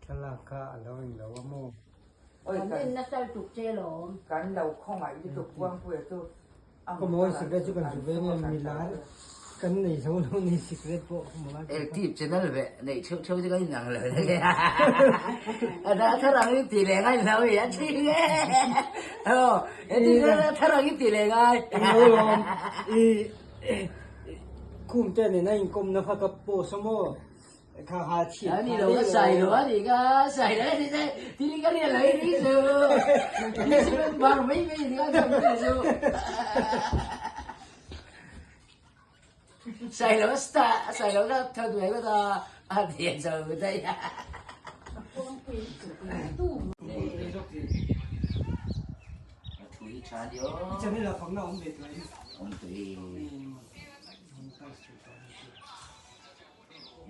Thlalak kha a lo englo a maw? Kan en nasa lutuk che lawm. Kan lo khawngaih lutuk Buangpuia chu a Ka mawi sikret chu kan zu ve nia milar kan nei zo lo ni sikret pawh ka mawi. Eltip channel ve neih theuh theuh chu kan inang lo nge a dah thar ang i ti leh ngai lo i a thi nge aw a thar ang i ti leh ngai. Englo lawm i khum te nena inkawmna kha ka post a maw? Ani lo ka sai lo ani ka sai lo ani te tili ka ria lai ri chu ni chu bar mai mai ni ka cham ni chu sai lo sta sai lo ka thơ đuổi ka ta a thian zo dai thu hi tha dio channel a fakna awm ve tuai awm tui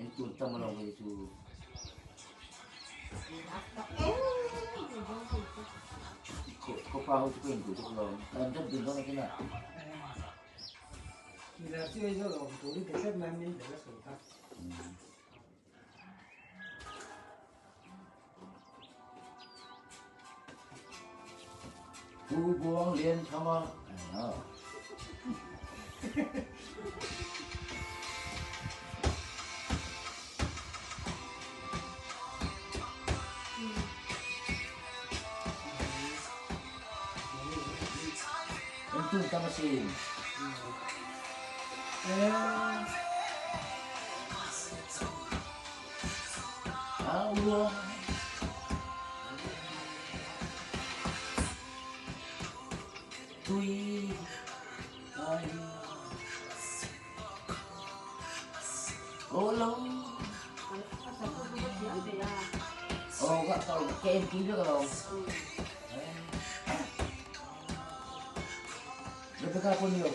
En tur tam lo mai chu. Ko pa ho chu ko in tu chu lo. Kan jab dun dona kina. Mi la chu ei zo lo tu ni te sep mai min te la su ta. Pu Buang Lian Thanga. Entu tam asin. Tui ai Ô lâu Ô các cậu cái em cứu cho cậu Rebecca cô nhiều.